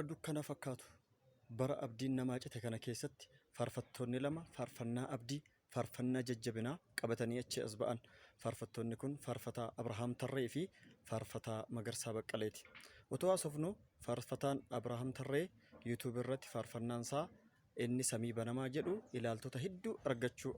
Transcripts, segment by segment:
Dukkana fakkaatu, bara abdiin namaa cite kana keessatti faarfattoonni lama faarfannaa abdii, faarfannaa jajjabinaa qabatanii achii as ba'an. Faarfattoonni kun Faarfataa Abrahaam Tarree fi Faarfataa Magarsaa Baqqaleeti. Otoo haasofnuu Faarfataan Abrahaam Tarree YouTube irratti faarfannaan isaa inni Samii Banamaa jedhu ilaaltota hedduu argachuu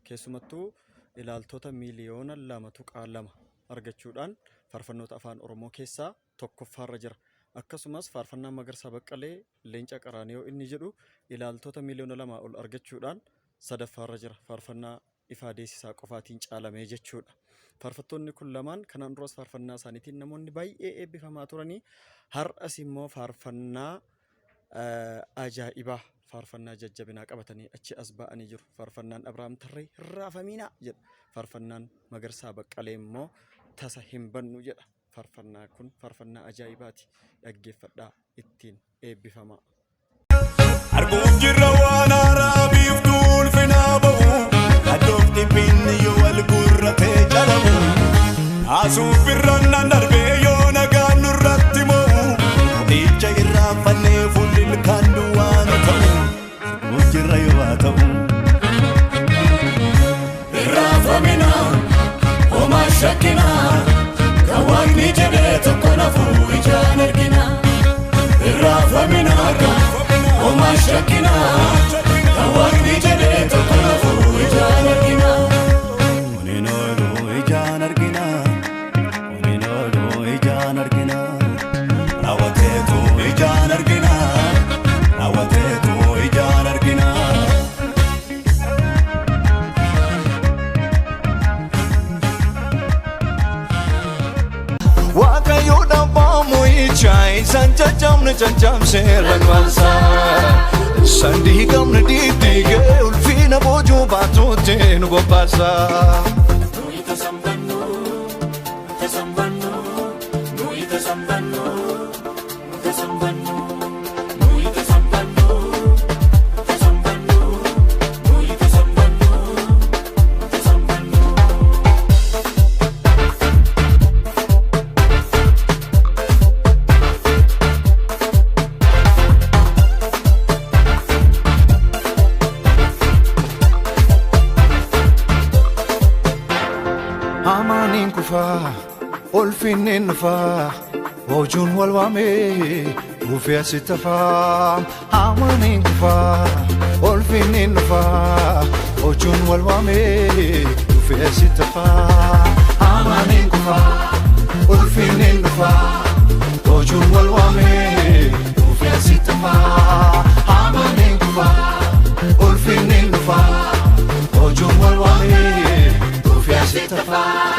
keessumattuu ilaaltota miiliyoona 2.2 argachuudhaan faarfannoota Afaan Oromoo keessaa tokkoffaarra jira. Akkasumas faarfannaan Magarsaa Baqqalee Leenca Qaraaniyoo inni jedhu ilaaltota miiliyoona 2 ol argachuudhaan sadaffaarra jira. Faarfannaa Ifaa Deessisaa qofaatiin caalamee jechuudha. Faarfattoonni kun lamaan kanaan duras faarfannaa isaaniitiin namoonni baay'ee eebbifamaa turanii har'as immoo faarfannaa ajaa'ibaa faarfannaa jajjabinaa qabatanii achi as ba'anii jiru. Faarfannaan Abrahaam Tarree hin raafamiinaa jedha. Faarfannaan Magarsaa Baqqalee immoo tasa hin bannu jedha. Faarfannaa kun faarfannaa ajaa'ibaati. Dhaggeeffadhaa ittiin eebbifamaa. Arguuf jirra waan haaraa biiftuu ulfinaa ba'u. Addoof dhiphinni yoo wal gurratee calamu. Naasuuf birraan nan darbee yoo nagaan nurratti mo'u. Mo'icha irraanfannee fuulli ilkaan duwwaa nu ta'u. Arguuf jirra yoo haa ta'u. Irraanfamina homaa shakkina kan waaqni jedhee tokko nafuu ijaan argina. Irraanfamina homaa shakkina kan waaqni jedhee tokko nafuu ijaan argina. Kunin oolu ijaan argina. Kunin oolu ijaan argina. Raawwateetu ijaan argina. Raawwateetu ijaan argina. Waaqayyo dhabbaa mo'ichaa isaan caccabne caccabsee ragwaansaa. Isaan diigamne diddiigee ulfina boojuu baatuutti nu bobbaasa. Hamaan hin kufaa, ulfinni hin dhufaa, boojuun wal waamee dhufee asitti hafaa. Hamaan hin kufaa, ulfinni hin dhufaa, boojuun wal waamee dhufee asitti hafaa. Hamaan hin kufaa, ulfinni hin dhufaa, boojuun wal waamee dhufee asitti hafaa. Hamaan hin kufaa, ulfinni hin dhufaa, boojuun wal waamee dhufee asitti hafaa.